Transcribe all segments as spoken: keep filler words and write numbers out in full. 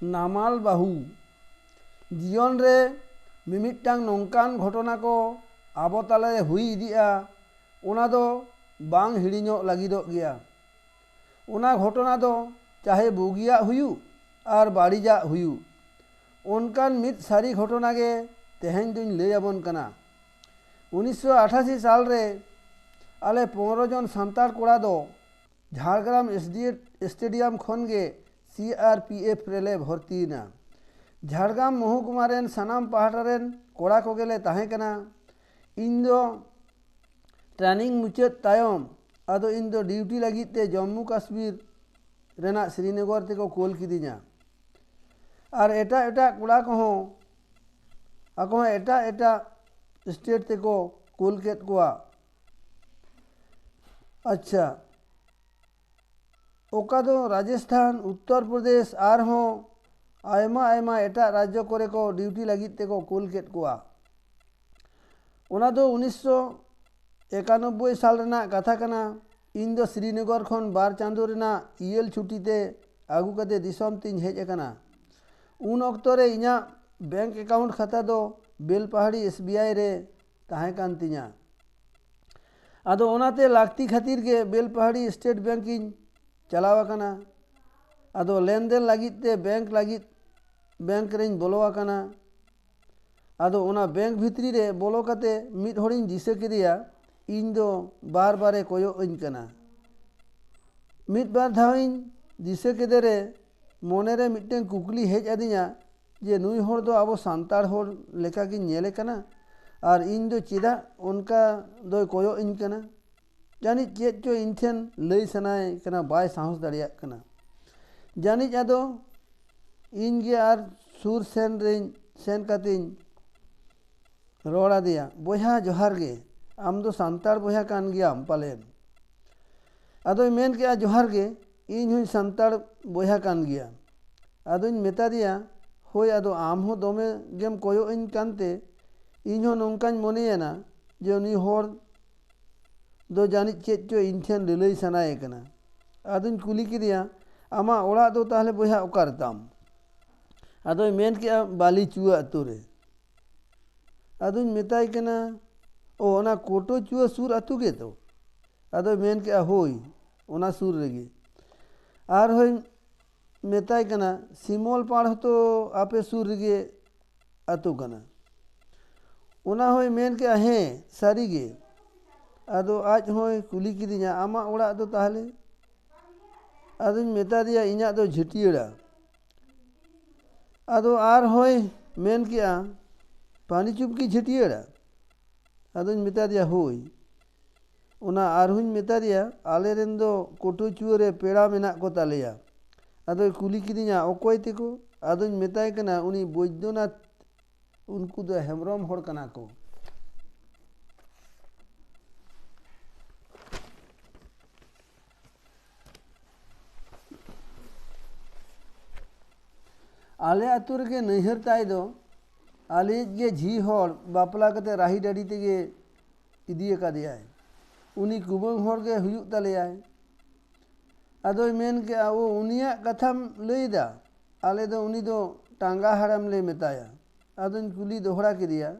ᱱᱟᱢᱟᱞ ᱵᱟᱹᱦᱩ᱾ ᱡᱤᱭᱚᱱ ᱨᱮ ᱢᱤᱢᱤᱫᱴᱟᱝ ᱱᱚᱝᱠᱟᱱ ᱜᱷᱚᱴᱚᱱᱟ ᱠᱚ ᱟᱵᱚ ᱛᱟᱞᱟᱨᱮ ᱦᱩᱭ ᱤᱫᱤᱜᱼᱟ, ᱚᱱᱟ ᱫᱚ ᱵᱟᱝ ᱦᱤᱲᱤᱧᱚᱜ ᱞᱟᱹᱜᱤᱫᱚᱜ ᱜᱮᱭᱟ᱾ ᱚᱱᱟ ᱜᱷᱚᱴᱚᱱᱟ ᱫᱚ ᱪᱟᱦᱮ ᱵᱩᱜᱤᱭᱟᱜ ᱦᱩᱭᱩᱜ ᱟᱨ ᱵᱟᱹᱲᱤᱡᱟᱜ ᱦᱩᱭᱩᱜ, ᱚᱱᱠᱟᱱ ᱢᱤᱫ ᱥᱟᱹᱨᱤ ᱜᱷᱚᱴᱚᱱᱟ ᱜᱮ ᱛᱮᱦᱮᱧ ᱫᱩᱧ ᱞᱟᱹᱭ ᱟᱵᱚᱱ ᱠᱟᱱᱟ᱾ ᱩᱱᱤᱥᱥᱚ ᱟᱴᱷᱟᱥᱤ ᱥᱟᱞ ᱨᱮ ᱟᱞᱮ ᱯᱚᱱᱨᱚ ᱡᱚᱱ ᱥᱟᱱᱛᱟᱲ ᱠᱚᱲᱟ ᱫᱚ ᱡᱷᱟᱲᱜᱨᱟᱢ ᱮᱥᱰᱤ ᱥᱴᱮᱰᱤᱭᱟᱢ ᱠᱷᱚᱱ ᱜᱮ ᱥᱤ ᱟᱨ ᱯᱤ ᱮᱯᱷ ᱨᱮᱞᱮ ᱵᱷᱚᱨᱛᱤᱭᱮᱱᱟ᱾ ᱡᱷᱟᱲᱜᱨᱟᱢ ᱢᱚᱦᱩᱠᱩᱢᱟ ᱨᱮᱱ ᱥᱟᱱᱟᱢ ᱯᱟᱦᱴᱟ ᱨᱮᱱ ᱠᱚᱲᱟ ᱠᱚᱜᱮ ᱞᱮ ᱛᱟᱦᱮᱸ ᱠᱟᱱᱟ᱾ ᱤᱧ ᱫᱚ ᱴᱨᱮᱱᱤᱝ ᱢᱩᱪᱟᱹᱫ ᱛᱟᱭᱚᱢ ᱟᱫᱚ ᱤᱧ ᱫᱚ ᱰᱤᱭᱩᱴᱤ ᱞᱟᱹᱜᱤᱫ ᱛᱮ ᱡᱚᱢᱢᱩ ᱠᱟᱥᱢᱤᱨ ᱨᱮᱱᱟᱜ ᱥᱨᱤᱱᱚᱜᱚᱨ ᱛᱮᱠᱚ ᱠᱩᱞ ᱠᱤᱫᱤᱧᱟ᱾ ᱟᱨ ᱮᱴᱟᱜ ᱮᱴᱟᱜ ᱠᱚᱲᱟ ᱠᱚᱦᱚᱸ ᱟᱠᱚ ᱦᱚᱸ ᱮᱴᱟᱜ ᱮᱴᱟᱜ ᱥᱴᱮᱴ ᱛᱮᱠᱚ ᱠᱩᱞ ᱠᱮᱫ ᱠᱚᱣᱟ᱾ ᱟᱪᱪᱷᱟ, ᱚᱠᱟ ᱫᱚ ᱨᱟᱡᱚᱥᱛᱷᱟᱱ, ᱩᱛᱛᱚᱨ ᱯᱨᱚᱫᱮᱥ, ᱟᱨᱦᱚᱸ ᱟᱭᱢᱟ ᱟᱭᱢᱟ ᱮᱴᱟᱜ ᱨᱟᱡᱽᱡᱚ ᱠᱚᱨᱮ ᱠᱚ ᱰᱤᱭᱩᱴᱤ ᱞᱟᱹᱜᱤᱫ ᱛᱮᱠᱚ ᱠᱩᱞ ᱠᱮᱫ ᱠᱚᱣᱟ᱾ ᱚᱱᱟ ᱫᱚ ᱩᱱᱤᱥᱥᱚ ᱮᱠᱟᱱᱚᱵᱵᱳᱭ ᱥᱟᱞ ᱨᱮᱱᱟᱜ ᱠᱟᱛᱷᱟ ᱠᱟᱱᱟ᱾ ᱤᱧ ᱫᱚ ᱥᱨᱤᱱᱚᱜᱚᱨ ᱠᱷᱚᱱ ᱵᱟᱨ ᱪᱟᱸᱫᱳ ᱨᱮᱱᱟᱜ ᱤᱭᱮᱞ ᱪᱷᱩᱴᱤ ᱛᱮ ᱟᱹᱜᱩ ᱠᱟᱛᱮ ᱫᱤᱥᱚᱢ ᱛᱤᱧ ᱦᱮᱡ ᱟᱠᱟᱱᱟ᱾ ᱩᱱ ᱚᱠᱛᱚ ᱨᱮ ᱤᱧᱟᱹᱜ ᱵᱮᱝᱠ ᱮᱠᱟᱣᱩᱱᱴ ᱠᱷᱟᱛᱟ ᱫᱚ ᱵᱮᱞᱯᱟᱦᱟᱲᱤ ᱮᱥ ᱵᱤ ᱟᱭ ᱨᱮ ᱛᱟᱦᱮᱸ ᱠᱟᱱ ᱛᱤᱧᱟ᱾ ᱟᱫᱚ ᱚᱱᱟᱛᱮ ᱞᱟᱹᱠᱛᱤ ᱠᱷᱟᱹᱛᱤᱨ ᱜᱮ ᱵᱮᱞᱯᱟᱦᱟᱲᱤ ᱥᱴᱮᱴ ᱵᱮᱝᱠ ᱤᱧ ᱪᱟᱞᱟᱣ ᱟᱠᱟᱱᱟ᱾ ᱟᱫᱚ ᱞᱮᱱᱫᱮᱱ ᱞᱟᱹᱜᱤᱫ ᱛᱮ ᱵᱮᱝᱠ ᱞᱟᱹᱜᱤᱫ ᱵᱮᱝᱠ ᱨᱮᱧ ᱵᱚᱞᱚ ᱟᱠᱟᱱᱟ᱾ ᱟᱫᱚ ᱚᱱᱟ ᱵᱮᱝᱠ ᱵᱷᱤᱛᱨᱤ ᱨᱮ ᱵᱚᱞᱚ ᱠᱟᱛᱮ ᱢᱤᱫ ᱦᱚᱲᱤᱧ ᱫᱤᱥᱟᱹ ᱠᱮᱫᱮᱭᱟ, ᱤᱧ ᱫᱚ ᱵᱟᱨ ᱵᱟᱨᱮ ᱠᱚᱭᱚᱜ ᱟᱹᱧ ᱠᱟᱱᱟ᱾ ᱢᱤᱫ ᱵᱟᱨ ᱫᱷᱟᱣᱤᱧ ᱫᱤᱥᱟᱹ ᱠᱮᱫᱮ ᱨᱮ ᱢᱚᱱᱮᱨᱮ ᱢᱤᱫᱴᱮᱱ ᱠᱩᱠᱞᱤ ᱦᱮᱡ ᱟᱹᱫᱤᱧᱟ ᱡᱮ ᱱᱩᱭ ᱦᱚᱲ ᱫᱚ ᱟᱵᱚ ᱥᱟᱱᱛᱟᱲ ᱦᱚᱲ ᱞᱮᱠᱟᱜᱤᱧ ᱧᱮᱞᱮ ᱠᱟᱱᱟ ᱟᱨ ᱤᱧ ᱫᱚ ᱪᱮᱫᱟᱜ ᱚᱱᱠᱟ ᱫᱚᱭ ᱠᱚᱭᱚᱜ ᱟᱹᱧ ᱠᱟᱱᱟ? ᱡᱟᱹᱱᱤᱡ ᱪᱮᱫ ᱪᱚ ᱤᱧ ᱴᱷᱮᱱ ᱞᱟᱹᱭ ᱥᱟᱱᱟᱭᱮ ᱠᱟᱱᱟ, ᱵᱟᱭ ᱥᱟᱦᱚᱥ ᱫᱟᱲᱮᱭᱟᱜ ᱠᱟᱱᱟ᱾ ᱡᱟᱹᱱᱤᱡ ᱟᱫᱚ ᱤᱧ ᱜᱮ ᱟᱨ ᱥᱩᱨ ᱥᱮᱱ ᱨᱮᱧ ᱥᱮᱱ ᱠᱟᱛᱮᱧ ᱨᱚᱲ ᱟᱫᱮᱭᱟ, "ᱵᱚᱭᱦᱟ ᱡᱚᱦᱟᱨ ᱜᱮ, ᱟᱢ ᱫᱚ ᱥᱟᱱᱛᱟᱲ ᱵᱚᱭᱦᱟ ᱠᱟᱱ ᱜᱮᱭᱟᱢ ᱯᱟᱞᱮᱱ?" ᱟᱫᱚᱭ ᱢᱮᱱ ᱠᱮᱜᱼᱟ, "ᱡᱚᱦᱟᱨ ᱜᱮ, ᱤᱧ ᱦᱚᱸᱧ ᱥᱟᱱᱛᱟᱲ ᱵᱚᱭᱦᱟ ᱠᱟᱱ ᱜᱮᱭᱟ᱾" ᱟᱫᱚᱧ ᱢᱮᱛᱟ ᱫᱮᱭᱟ, "ᱦᱳᱭ, ᱟᱫᱚ ᱟᱢ ᱦᱚᱸ ᱫᱚᱢᱮ ᱜᱮᱢ ᱠᱚᱭᱚᱜ ᱟᱹᱧ ᱠᱟᱱᱛᱮ ᱤᱧ ᱦᱚᱸ ᱱᱚᱝᱠᱟᱧ ᱢᱚᱱᱮᱭᱮᱱᱟ ᱡᱮ ᱩᱱᱤ ᱦᱚᱲ ᱫᱚ ᱡᱟᱹᱱᱤᱡ ᱪᱮᱫ ᱪᱚ ᱤᱧ ᱴᱷᱮᱱ ᱞᱟᱹᱞᱟᱹᱭ ᱥᱟᱱᱟᱭᱮ ᱠᱟᱱᱟ᱾" ᱟᱫᱚᱧ ᱠᱩᱞᱤ ᱠᱮᱫᱮᱭᱟ, "ᱟᱢᱟᱜ ᱚᱲᱟᱜ ᱫᱚ ᱛᱟᱦᱞᱮ ᱵᱚᱭᱦᱟ ᱚᱠᱟ ᱨᱮᱛᱟᱢ?" ᱟᱫᱚᱭ ᱢᱮᱱ ᱠᱮᱜᱼᱟ, "ᱵᱟᱹᱞᱤ ᱪᱩᱣᱟᱹ ᱟᱹᱛᱩ ᱨᱮ?" ᱟᱫᱚᱧ ᱢᱮᱛᱟᱭ ᱠᱟᱱᱟ, "ᱚ, ᱚᱱᱟ ᱠᱳᱴᱳ ᱪᱩᱣᱟᱹ ᱥᱩᱨ ᱟᱹᱛᱩ ᱜᱮ ᱛᱚ?" ᱟᱫᱚᱭ ᱢᱮᱱ ᱠᱮᱜᱼᱟ, "ᱦᱳᱭ, ᱚᱱᱟ ᱥᱩᱨ ᱨᱮᱜᱮ᱾" ᱟᱨᱦᱚᱸᱧ ᱢᱮᱛᱟᱭ ᱠᱟᱱᱟ, "ᱥᱤᱢᱚᱞ ᱯᱟᱲ ᱦᱚᱸᱛᱚ ᱟᱯᱮ ᱥᱩᱨ ᱨᱮᱜᱮ ᱟᱹᱛᱩ ᱠᱟᱱᱟ?" ᱚᱱᱟ ᱦᱚᱸᱭ ᱢᱮᱱ ᱠᱮᱜᱼᱟ, "ᱦᱮᱸ, ᱥᱟᱹᱨᱤ ᱜᱮ᱾" ᱟᱫᱚ ᱟᱡ ᱦᱚᱸᱭ ᱠᱩᱞᱤ ᱠᱤᱫᱤᱧᱟ, "ᱟᱢᱟᱜ ᱚᱲᱟᱜ ᱫᱚ ᱛᱟᱦᱞᱮ?" ᱟᱫᱚᱧ ᱢᱮᱛᱟ ᱫᱮᱭᱟ, "ᱤᱧᱟᱹᱜ ᱫᱚ ᱡᱷᱟᱹᱴᱭᱟᱹᱲᱟ᱾" ᱟᱫᱚ ᱟᱨᱦᱚᱸᱭ ᱢᱮᱱ ᱠᱮᱜᱼᱟ, "ᱯᱟᱹᱱᱤ ᱪᱩᱯᱠᱤ ᱡᱷᱟᱹᱴᱭᱟᱹᱲᱟ?" ᱟᱫᱚᱧ ᱢᱮᱛᱟ ᱫᱮᱭᱟ, "ᱦᱳᱭ᱾" ᱚᱱᱟ ᱟᱨᱦᱚᱸᱧ ᱢᱮᱛᱟ ᱫᱮᱭᱟ, "ᱟᱞᱮ ᱨᱮᱱ ᱫᱚ ᱠᱳᱴᱳᱪᱩᱣᱟᱹ ᱨᱮ ᱯᱮᱲᱟ ᱢᱮᱱᱟᱜ ᱠᱚ ᱛᱟᱞᱮᱭᱟ᱾" ᱟᱫᱚᱭ ᱠᱩᱞᱤ ᱠᱤᱫᱤᱧᱟ, "ᱚᱠᱚᱭ ᱛᱮᱠᱚ?" ᱟᱫᱚᱧ ᱢᱮᱛᱟᱭ ᱠᱟᱱᱟ, "ᱩᱱᱤ ᱵᱳᱭᱫᱚᱱᱟᱛᱷ, ᱩᱱᱠᱩ ᱫᱚ ᱦᱮᱢᱵᱨᱚᱢ ᱦᱚᱲ ᱠᱟᱱᱟ ᱠᱚ᱾" ᱟᱞᱮ ᱟᱹᱛᱩ ᱨᱮᱜᱮ ᱱᱟᱹᱭᱦᱟᱹᱨ ᱛᱟᱭ ᱫᱚ ᱟᱞᱮᱭᱤᱡ ᱜᱮ ᱡᱷᱤ ᱦᱚᱲ ᱵᱟᱯᱞᱟ ᱠᱟᱛᱮ ᱨᱟᱦᱤ ᱰᱟᱹᱰᱤ ᱛᱮᱜᱮ ᱤᱫᱤ ᱟᱠᱟᱫᱮᱭᱟᱭ᱾ ᱩᱱᱤ ᱠᱩᱢᱟᱹᱝ ᱦᱚᱲ ᱜᱮ ᱦᱩᱭᱩᱜ ᱛᱟᱞᱮᱭᱟᱭ᱾ ᱟᱫᱚᱭ ᱢᱮᱱ ᱠᱮᱜᱼᱟ, "ᱳ, ᱩᱱᱤᱭᱟᱜ ᱠᱟᱛᱷᱟᱢ ᱞᱟᱹᱭᱫᱟ? ᱟᱞᱮ ᱫᱚ ᱩᱱᱤ ᱫᱚ ᱴᱟᱸᱜᱟ ᱦᱟᱲᱟᱢ ᱞᱮ ᱢᱮᱛᱟᱭᱟ᱾" ᱟᱫᱚᱧ ᱠᱩᱞᱤ ᱫᱚᱦᱲᱟ ᱠᱮᱫᱮᱭᱟ,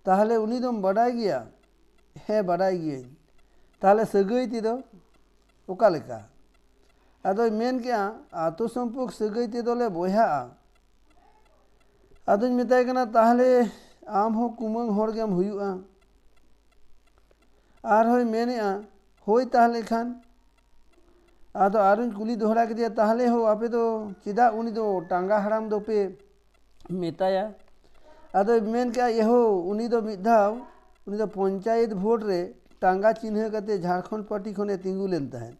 "ᱛᱟᱦᱞᱮ ᱩᱱᱤ ᱫᱚᱢ ᱵᱟᱰᱟᱭ ᱜᱮᱭᱟ?" "ᱦᱮᱸ, ᱵᱟᱰᱟᱭ ᱜᱤᱭᱟᱹᱧ᱾" "ᱛᱟᱦᱞᱮ ᱥᱟᱹᱜᱟᱹᱭ ᱛᱮᱫᱚ ᱚᱠᱟ ᱞᱮᱠᱟ?" ᱟᱫᱚᱭ ᱢᱮᱱ ᱠᱮᱜᱼᱟ, "ᱟᱹᱛᱩ ᱥᱚᱢᱯᱚᱨᱠ ᱥᱟᱹᱜᱟᱹᱭ ᱛᱮᱫᱚᱞᱮ ᱵᱚᱭᱦᱟᱜᱼᱟ᱾" ᱟᱫᱚᱧ ᱢᱮᱛᱟᱭ ᱠᱟᱱᱟ, "ᱛᱟᱦᱞᱮ ᱟᱢ ᱦᱚᱸ ᱠᱩᱢᱟᱹᱝ ᱦᱚᱲ ᱜᱮᱢ ᱦᱩᱭᱩᱜᱼᱟ?" ᱟᱨᱦᱚᱸᱭ ᱢᱮᱱᱮᱜᱼᱟ, "ᱦᱳᱭ, ᱛᱟᱦᱞᱮ ᱠᱷᱟᱱ?" ᱟᱫᱚ ᱟᱨᱚᱧ ᱠᱩᱞᱤ ᱫᱚᱦᱲᱟ ᱠᱮᱫᱮᱭᱟ, "ᱛᱟᱦᱞᱮ ᱦᱳ, ᱟᱯᱮ ᱫᱚ ᱪᱮᱫᱟᱜ ᱩᱱᱤ ᱫᱚ ᱴᱟᱸᱜᱟ ᱦᱟᱲᱟᱢ ᱫᱚᱯᱮ ᱢᱮᱛᱟᱭᱟ?" ᱟᱫᱚᱭ ᱢᱮᱱ ᱠᱮᱜᱼᱟ, "ᱮᱦᱳ, ᱩᱱᱤ ᱫᱚ ᱢᱤᱫ ᱫᱷᱟᱣ, ᱩᱱᱤ ᱫᱚ ᱯᱚᱧᱪᱟᱭᱮᱛ ᱵᱷᱳᱴ ᱨᱮ ᱴᱟᱸᱜᱟ ᱪᱤᱱᱦᱟᱹ ᱠᱟᱛᱮ ᱡᱷᱟᱲᱠᱷᱚᱸᱰ ᱯᱟᱨᱴᱤ ᱠᱷᱚᱱᱮ ᱛᱤᱸᱜᱩ ᱞᱮᱱ ᱛᱟᱦᱮᱸᱫ,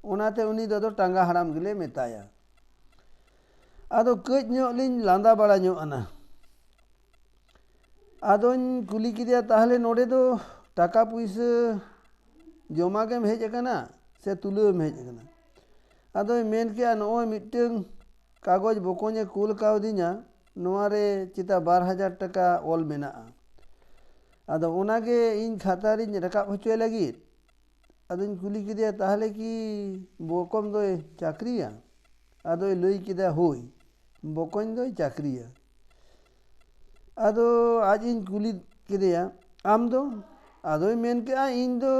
ᱚᱱᱟᱛᱮ ᱩᱱᱤ ᱫᱚ ᱟᱫᱚ ᱴᱟᱸᱜᱟ ᱦᱟᱲᱟᱢ ᱜᱮᱞᱮ ᱢᱮᱛᱟᱭᱟ᱾" ᱟᱫᱚ ᱠᱟᱹᱡ ᱧᱚᱜ ᱞᱤᱧ ᱞᱟᱸᱫᱟ ᱵᱟᱲᱟ ᱧᱚᱜ ᱮᱱᱟ᱾ ᱟᱫᱚᱧ ᱠᱩᱞᱤ ᱠᱮᱫᱮᱭᱟ, "ᱛᱟᱦᱞᱮ ᱱᱚᱰᱮ ᱫᱚ ᱴᱟᱠᱟ ᱯᱩᱭᱥᱟᱹ ᱡᱚᱢᱟ ᱜᱮᱢ ᱦᱮᱡ ᱟᱠᱟᱱᱟ ᱥᱮ ᱛᱩᱞᱟᱹᱣ ᱮᱢ ᱦᱮᱡ ᱟᱠᱟᱱᱟ?" ᱟᱫᱚᱭ ᱢᱮᱱ ᱠᱮᱜᱼᱟ, "ᱱᱚᱜᱼᱚᱭ ᱢᱤᱫᱴᱟᱹᱝ ᱠᱟᱜᱚᱡᱽ ᱵᱚᱠᱚᱧᱮ ᱠᱩᱞ ᱠᱟᱣᱫᱤᱧᱟ, ᱱᱚᱣᱟ ᱨᱮ ᱪᱮᱛᱟ ᱵᱟᱨ ᱦᱟᱡᱟᱨ ᱴᱟᱠᱟ ᱚᱞ ᱢᱮᱱᱟᱜᱼᱟ᱾ ᱟᱫᱚ ᱚᱱᱟᱜᱮ ᱤᱧ ᱠᱷᱟᱛᱟ ᱨᱤᱧ ᱨᱟᱠᱟᱵ ᱦᱚᱪᱚᱭ ᱞᱟᱹᱜᱤᱫ᱾" ᱟᱫᱚᱧ ᱠᱩᱞᱤ ᱠᱮᱫᱮᱭᱟ, "ᱛᱟᱦᱞᱮ ᱠᱤ ᱵᱚᱠᱚᱢ ᱫᱚᱭ ᱪᱟᱹᱠᱨᱤᱭᱟ?" ᱟᱫᱚᱭ ᱞᱟᱹᱭ ᱠᱮᱫᱟ, "ᱦᱳᱭ, ᱵᱚᱠᱚᱧ ᱫᱚᱭ ᱪᱟᱹᱠᱨᱤᱭᱟ᱾ ᱟᱫᱚ ᱟᱡ ᱤᱧ ᱠᱩᱞᱤ ᱠᱮᱫᱮᱭᱟ, "ᱟᱢ ᱫᱚ?" ᱟᱫᱚᱭ ᱢᱮᱱ ᱠᱮᱜᱼᱟ, "ᱤᱧ ᱫᱚ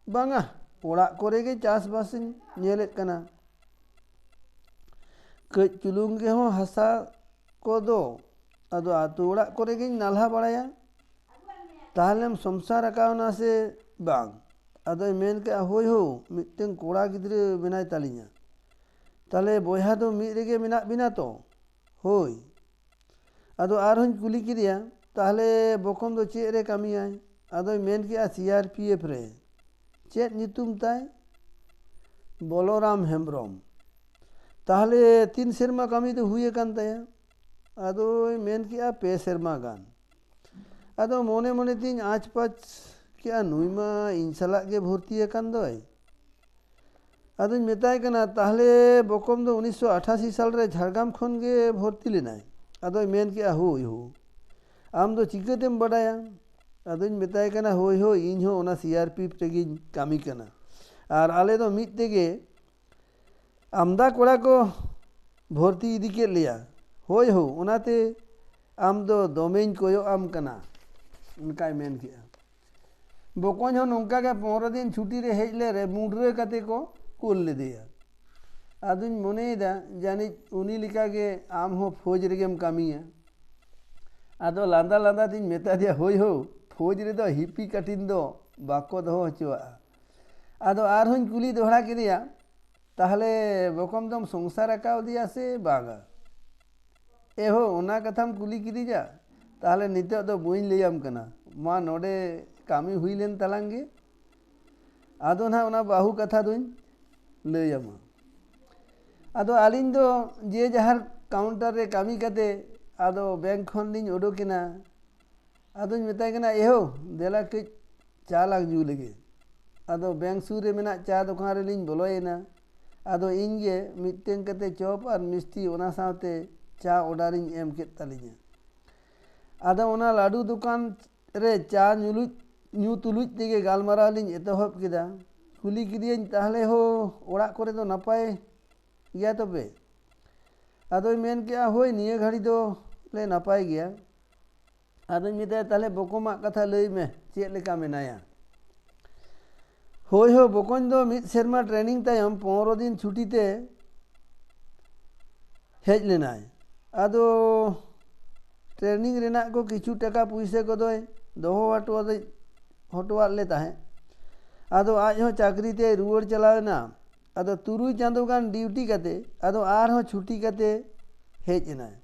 ᱵᱟᱝᱟ, ᱚᱲᱟᱜ ᱠᱚᱨᱮ ᱜᱮ ᱪᱟᱥᱵᱟᱥ ᱤᱧ ᱧᱮᱞᱮᱫ ᱠᱟᱱᱟ᱾ ᱠᱟᱹᱡ ᱪᱩᱞᱩᱝ ᱜᱮᱦᱚᱸ ᱦᱟᱥᱟ ᱠᱚᱫᱚ ᱟᱫᱚ ᱟᱛᱳ ᱚᱲᱟᱜ ᱠᱚᱨᱮ ᱜᱤᱧ ᱱᱟᱞᱦᱟ ᱵᱟᱲᱟᱭᱟ᱾ ᱛᱟᱦᱞᱮᱢ ᱥᱚᱝᱥᱟᱨ ᱟᱠᱟᱣᱱᱟ ᱥᱮ ᱵᱟᱝ?" ᱟᱫᱚᱭ ᱢᱮᱱ ᱠᱮᱜᱼᱟ, "ᱦᱳᱭ ᱦᱳ, ᱢᱤᱫᱴᱟᱝ ᱠᱚᱲᱟ ᱜᱤᱫᱽᱨᱟᱹ ᱢᱮᱱᱟᱭ ᱛᱟᱞᱤᱧᱟ᱾ ᱛᱟᱦᱞᱮ ᱵᱚᱭᱦᱟ ᱫᱚ ᱢᱤᱫ ᱨᱮᱜᱮ ᱢᱮᱱᱟᱜ ᱵᱤᱱᱟ ᱛᱚ?" "ᱦᱳᱭ᱾" ᱟᱫᱚ ᱟᱨᱦᱚᱸᱧ ᱠᱩᱞᱤ ᱠᱮᱫᱮᱭᱟ, "ᱛᱟᱦᱞᱮ ᱵᱚᱠᱚᱢ ᱫᱚ ᱪᱮᱫ ᱨᱮ ᱠᱟᱹᱢᱤᱭᱟᱭ?" ᱟᱫᱚᱭ ᱢᱮᱱ ᱠᱮᱜᱼᱟ, "ᱥᱤ ᱟᱨ ᱯᱤ ᱮᱯᱷ ᱨᱮ᱾ ᱪᱮᱫ ᱧᱩᱛᱩᱢ ᱛᱟᱭ?" "ᱵᱚᱞᱚᱨᱟᱢ ᱦᱮᱢᱵᱨᱚᱢ᱾" "ᱛᱟᱦᱞᱮ ᱛᱤᱱ ᱥᱮᱨᱢᱟ ᱠᱟᱹᱢᱤ ᱫᱚ ᱦᱩᱭ ᱟᱠᱟᱱ ᱛᱟᱭᱟ?" ᱟᱫᱚᱭ ᱢᱮᱱ ᱠᱮᱜᱼᱟ, "ᱯᱮ ᱥᱮᱨᱢᱟ ᱜᱟᱱ᱾" ᱟᱫᱚ ᱢᱚᱱᱮ ᱢᱚᱱᱮ ᱛᱤᱧ ᱟᱸᱪ ᱯᱟᱸᱪ ᱠᱮᱜᱼᱟ, "ᱱᱩᱭ ᱢᱟ ᱤᱧ ᱥᱟᱞᱟᱜ ᱜᱮ ᱵᱷᱚᱨᱛᱤ ᱟᱠᱟᱱ ᱫᱚᱭ᱾" ᱟᱫᱚᱧ ᱢᱮᱛᱟᱭ ᱠᱟᱱᱟ, "ᱛᱟᱦᱞᱮ ᱵᱚᱠᱚᱢ ᱫᱚ ᱩᱱᱤᱥᱥᱚ ᱟᱴᱷᱟᱥᱤ ᱥᱟᱞ ᱨᱮ ᱡᱷᱟᱲᱜᱨᱟᱢ ᱠᱷᱚᱱ ᱜᱮ ᱵᱷᱚᱨᱛᱤ ᱞᱮᱱᱟᱭ?" ᱟᱫᱚᱭ ᱢᱮᱱ ᱠᱮᱜᱼᱟ, "ᱦᱳᱭ ᱦᱳ, ᱟᱢ ᱫᱚ ᱪᱤᱠᱟᱹᱛᱮᱢ ᱵᱟᱰᱟᱭᱟ?" ᱟᱫᱚᱧ ᱢᱮᱛᱟᱭ ᱠᱟᱱᱟ, "ᱦᱳᱭ ᱦᱳᱭ, ᱤᱧ ᱦᱚᱸ ᱚᱱᱟ ᱥᱤ ᱟᱨ ᱯᱤ ᱮᱯᱷ ᱨᱮᱜᱤᱧ ᱠᱟᱹᱢᱤ ᱠᱟᱱᱟ, ᱟᱨ ᱟᱞᱮ ᱫᱚ ᱢᱤᱫ ᱛᱮᱜᱮ ᱟᱢᱫᱟ ᱠᱚᱲᱟ ᱠᱚ ᱵᱷᱚᱨᱛᱤ ᱤᱫᱤ ᱠᱮᱫ ᱞᱮᱭᱟ᱾ ᱦᱳᱭ ᱦᱳ, ᱚᱱᱟᱛᱮ ᱟᱢ ᱫᱚ ᱫᱚᱢᱮᱧ ᱠᱚᱭᱚᱜ ᱟᱢ ᱠᱟᱱᱟ᱾" ᱚᱱᱠᱟᱭ ᱢᱮᱱ ᱠᱮᱜᱼᱟ᱾ ᱵᱚᱠᱚᱧ ᱦᱚᱸ ᱱᱚᱝᱠᱟ ᱜᱮ ᱯᱚᱱᱨᱚ ᱫᱤᱱ ᱪᱷᱩᱴᱤ ᱨᱮ ᱦᱮᱡ ᱞᱮᱨᱮ ᱢᱩᱰᱨᱟᱹ ᱠᱟᱛᱮ ᱠᱚ ᱠᱩᱞ ᱞᱮᱫᱮᱭᱟ᱾ ᱟᱫᱚᱧ ᱢᱚᱱᱮᱭᱮᱫᱟ, ᱡᱟᱹᱱᱤᱡ ᱩᱱᱤ ᱞᱮᱠᱟ ᱜᱮ ᱟᱢ ᱦᱚᱸ ᱯᱷᱳᱡᱽ ᱨᱮᱜᱮᱢ ᱠᱟᱹᱢᱤᱭᱟ᱾ ᱟᱫᱚ ᱞᱟᱸᱫᱟ ᱞᱟᱸᱫᱟ ᱛᱤᱧ ᱢᱮᱛᱟ ᱫᱮᱭᱟ, "ᱦᱳᱭ ᱦᱳ, ᱯᱷᱳᱡᱽ ᱨᱮᱫᱚ ᱦᱤᱯᱤ ᱠᱟᱴᱤᱱ ᱫᱚ ᱵᱟᱠᱚ ᱫᱚᱦᱚ ᱦᱚᱪᱚᱣᱟᱜᱼᱟ᱾" ᱟᱫᱚ ᱟᱨᱦᱚᱸᱧ ᱠᱩᱞᱤ ᱫᱚᱦᱲᱟ ᱠᱮᱫᱮᱭᱟ, "ᱛᱟᱦᱞᱮ ᱵᱚᱠᱚᱢ ᱫᱚᱢ ᱥᱚᱝᱥᱟᱨ ᱟᱠᱟᱣᱫᱮᱭᱟ ᱥᱮ ᱵᱟᱝᱟ?" "ᱮᱦᱳ, ᱚᱱᱟ ᱠᱟᱛᱷᱟᱢ ᱠᱩᱞᱤ ᱠᱤᱫᱤᱧᱟ? ᱛᱟᱦᱞᱮ ᱱᱤᱛᱚᱜ ᱫᱚ ᱵᱟᱹᱧ ᱞᱟᱹᱭᱟᱢ ᱠᱟᱱᱟ᱾ ᱢᱟ, ᱱᱚᱰᱮ ᱠᱟᱹᱢᱤ ᱦᱩᱭ ᱞᱮᱱ ᱛᱟᱞᱟᱝ ᱜᱮ, ᱟᱫᱚ ᱱᱟᱦᱟᱜ ᱚᱱᱟ ᱵᱟᱹᱦᱩ ᱠᱟᱛᱷᱟ ᱫᱚᱧ ᱞᱟᱹᱭᱟᱢᱟ᱾" ᱟᱫᱚ ᱟᱹᱞᱤᱧ ᱫᱚ ᱡᱮ ᱡᱟᱦᱟᱨ ᱠᱟᱣᱩᱱᱴᱟᱨ ᱨᱮ ᱠᱟᱹᱢᱤ ᱠᱟᱛᱮ ᱟᱫᱚ ᱵᱮᱝᱠ ᱠᱷᱚᱱ ᱞᱤᱧ ᱩᱰᱩᱠᱮᱱᱟ᱾ ᱟᱫᱚᱧ ᱢᱮᱛᱟᱭ ᱠᱟᱱᱟ, "ᱮᱦᱳ, ᱫᱮᱞᱟ ᱠᱟᱹᱡ ᱪᱟ ᱞᱟᱝ ᱧᱩ ᱞᱮᱜᱮ᱾" ᱟᱫᱚ ᱵᱮᱝᱠ ᱥᱩᱨ ᱨᱮ ᱢᱮᱱᱟᱜ ᱪᱟ ᱫᱚᱠᱟᱱ ᱨᱮᱞᱤᱧ ᱵᱚᱞᱚᱭᱮᱱᱟ᱾ ᱟᱫᱚ ᱤᱧ ᱜᱮ ᱢᱤᱫᱴᱮᱱ ᱠᱟᱛᱮ ᱪᱚᱯ ᱟᱨ ᱢᱤᱥᱴᱤ, ᱚᱱᱟ ᱥᱟᱶᱛᱮ ᱪᱟ ᱚᱰᱟᱨᱤᱧ ᱮᱢ ᱠᱮᱫ ᱛᱟᱹᱞᱤᱧᱟ᱾ ᱟᱫᱚ ᱚᱱᱟ ᱞᱟᱹᱰᱩ ᱫᱚᱠᱟᱱ ᱨᱮ ᱪᱟ ᱧᱩᱞᱩᱡ, ᱧᱩ ᱛᱩᱞᱩᱡ ᱛᱮᱜᱮ ᱜᱟᱞᱢᱟᱨᱟᱣ ᱞᱤᱧ ᱮᱛᱚᱦᱚᱵ ᱠᱮᱫᱟ᱾ ᱠᱩᱞᱤ ᱠᱮᱫᱮᱭᱟᱹᱧ, "ᱛᱟᱦᱞᱮ ᱦᱳ, ᱚᱲᱟᱜ ᱠᱚᱨᱮ ᱫᱚ ᱱᱟᱯᱟᱭ ᱜᱮᱭᱟ ᱛᱚᱵᱮ?" ᱟᱫᱚᱭ ᱢᱮᱱ ᱠᱮᱜᱼᱟ, "ᱦᱳᱭ, ᱱᱤᱭᱟᱹ ᱜᱷᱟᱹᱲᱤ ᱫᱚ ᱞᱮ ᱱᱟᱯᱟᱭ ᱜᱮᱭᱟ᱾" ᱟᱫᱚᱧ ᱢᱮᱛᱟᱭᱟ, "ᱛᱟᱦᱞᱮ ᱵᱚᱠᱚᱢᱟᱜ ᱠᱟᱛᱷᱟ ᱞᱟᱹᱭ ᱢᱮ, ᱪᱮᱫ ᱞᱮᱠᱟ ᱢᱮᱱᱟᱭᱟ?" ᱦᱳᱭ ᱦᱳ, ᱵᱚᱠᱚᱧ ᱫᱚ ᱢᱤᱫ ᱥᱮᱨᱢᱟ training ᱛᱟᱭᱚᱢ ᱯᱚᱱᱨᱚ ᱫᱤᱱ ᱪᱷᱩᱴᱤ ᱛᱮ ᱦᱮᱡ ᱞᱮᱱᱟᱭ᱾ ᱟᱫᱚ training ᱨᱮᱱᱟᱜ ᱠᱚ ᱠᱤᱪᱷᱩ ᱴᱟᱠᱟ ᱯᱩᱭᱥᱟᱹ ᱠᱚᱫᱚᱭ ᱫᱚᱦᱚ ᱦᱚᱴᱚ ᱟᱫᱮ-, ᱦᱚᱴᱚᱣᱟᱫ ᱞᱮ ᱛᱟᱦᱮᱸᱫ᱾ ᱟᱫᱚ ᱟᱡ ᱦᱚᱸ ᱪᱟᱹᱠᱨᱤ ᱛᱮᱭ ᱨᱩᱣᱟᱹᱲ ᱪᱟᱞᱟᱣ ᱮᱱᱟ᱾ ᱟᱫᱚ ᱛᱩᱨᱩᱭ ᱪᱟᱸᱫᱳ ᱜᱟᱱ duty ᱠᱟᱛᱮ ᱟᱫᱚ ᱟᱨᱦᱚᱸ ᱪᱷᱩᱴᱤ ᱠᱟᱛᱮ ᱦᱮᱡ ᱮᱱᱟᱭ᱾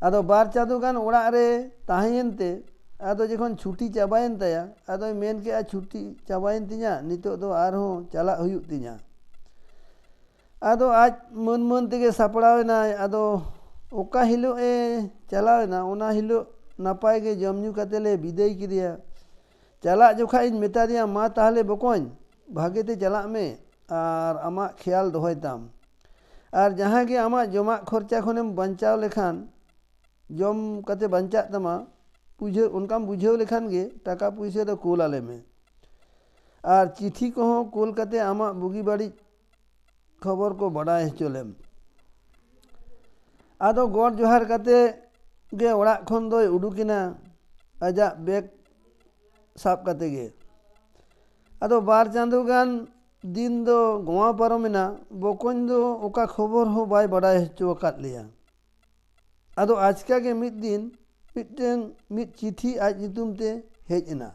ᱟᱫᱚ ᱵᱟᱨ ᱪᱟᱸᱫᱳ ᱜᱟᱱ ᱚᱲᱟᱜ ᱨᱮ ᱛᱟᱦᱮᱸᱭᱮᱱ ᱛᱮ, ᱟᱫᱚ ᱡᱚᱠᱷᱚᱱ ᱪᱷᱩᱴᱤ ᱪᱟᱵᱟᱭᱮᱱ ᱛᱟᱭᱟ, ᱟᱫᱚᱭ ᱢᱮᱱ ᱠᱮᱜᱼᱟ, "ᱪᱷᱩᱴᱤ ᱪᱟᱵᱟᱭᱮᱱ ᱛᱤᱧᱟ, ᱱᱤᱛᱚᱜ ᱫᱚ ᱟᱨᱦᱚᱸ ᱪᱟᱞᱟᱜ ᱦᱩᱭᱩᱜ ᱛᱤᱧᱟ᱾" ᱟᱫᱚ ᱟᱡ ᱢᱟᱹᱱ ᱢᱟᱹᱱ ᱛᱮᱜᱮ ᱥᱟᱯᱲᱟᱣ ᱮᱱᱟᱭ᱾ ᱟᱫᱚ ᱚᱠᱟ ᱦᱤᱞᱳᱜ ᱮ ᱪᱟᱞᱟᱣ ᱮᱱᱟ, ᱚᱱᱟ ᱦᱤᱞᱳᱜ ᱱᱟᱯᱟᱭ ᱜᱮ ᱡᱚᱢ ᱧᱩ ᱠᱟᱛᱮ ᱞᱮ ᱵᱤᱫᱟᱹᱭ ᱠᱮᱫᱮᱭᱟ᱾ ᱪᱟᱞᱟᱜ ᱡᱚᱠᱷᱟᱡ ᱤᱧ ᱢᱮᱛᱟ ᱫᱮᱭᱟ, "ᱢᱟ ᱛᱟᱦᱞᱮ ᱵᱚᱠᱚᱧ, ᱵᱷᱟᱜᱮ ᱛᱮ ᱪᱟᱞᱟᱜ ᱢᱮ ᱟᱨ ᱟᱢᱟᱜ ᱠᱷᱮᱭᱟᱞ ᱫᱚᱦᱚᱭ ᱛᱟᱢ᱾ ᱟᱨ ᱡᱟᱦᱟᱸ ᱜᱮ ᱟᱢᱟᱜ ᱡᱚᱢᱟᱜ ᱠᱷᱚᱨᱪᱟ ᱠᱷᱚᱱᱮᱢ ᱵᱟᱧᱪᱟᱣ ᱞᱮᱠᱷᱟᱱ, ᱡᱚᱢ ᱠᱟᱛᱮ ᱵᱟᱧᱪᱟᱜ ᱛᱟᱢᱟ, ᱵᱩᱡᱷᱟᱹᱣ, ᱚᱱᱠᱟᱢ ᱵᱩᱡᱷᱟᱹᱣ ᱞᱮᱠᱷᱟᱱ ᱜᱮ ᱴᱟᱠᱟ ᱯᱩᱭᱥᱟᱹ ᱫᱚ ᱠᱩᱞ ᱟᱞᱮ ᱢᱮ᱾ ᱟᱨ ᱪᱤᱴᱷᱤ ᱠᱚᱦᱚᱸ ᱠᱩᱞ ᱠᱟᱛᱮ ᱟᱢᱟᱜ ᱵᱩᱜᱤ ᱵᱟᱹᱲᱤᱡ ᱠᱷᱚᱵᱚᱨ ᱠᱚ ᱵᱟᱰᱟᱭ ᱦᱚᱪᱚ ᱞᱮᱢ᱾" ᱟᱫᱚ ᱜᱚᱰ ᱡᱚᱦᱟᱨ ᱠᱟᱛᱮ ᱜᱮ ᱚᱲᱟᱜ ᱠᱷᱚᱱ ᱫᱚᱭ ᱩᱰᱩᱠ ᱮᱱᱟ ᱟᱡᱟᱜ bag ᱥᱟᱵ ᱠᱟᱛᱮ ᱜᱮ᱾ ᱟᱫᱚ ᱵᱟᱨ ᱪᱟᱸᱫᱳ ᱜᱟᱱ ᱫᱤᱱ ᱫᱚ ᱜᱚᱣᱟ ᱯᱟᱨᱚᱢᱮᱱᱟ, ᱵᱚᱠᱚᱧ ᱫᱚ ᱚᱠᱟ ᱠᱷᱚᱵᱚᱨ ᱦᱚᱸ ᱵᱟᱭ ᱵᱟᱰᱟᱭ ᱦᱚᱪᱚ ᱟᱠᱟᱫ ᱞᱮᱭᱟ᱾ ᱟᱫᱚ ᱟᱪᱠᱟ ᱜᱮ ᱢᱤᱫ ᱫᱤᱱ ᱢᱤᱫᱴᱟᱝ, ᱢᱤᱫ ᱪᱤᱴᱷᱤ ᱟᱡ ᱧᱩᱛᱩᱢ ᱛᱮ ᱦᱮᱡ ᱮᱱᱟ᱾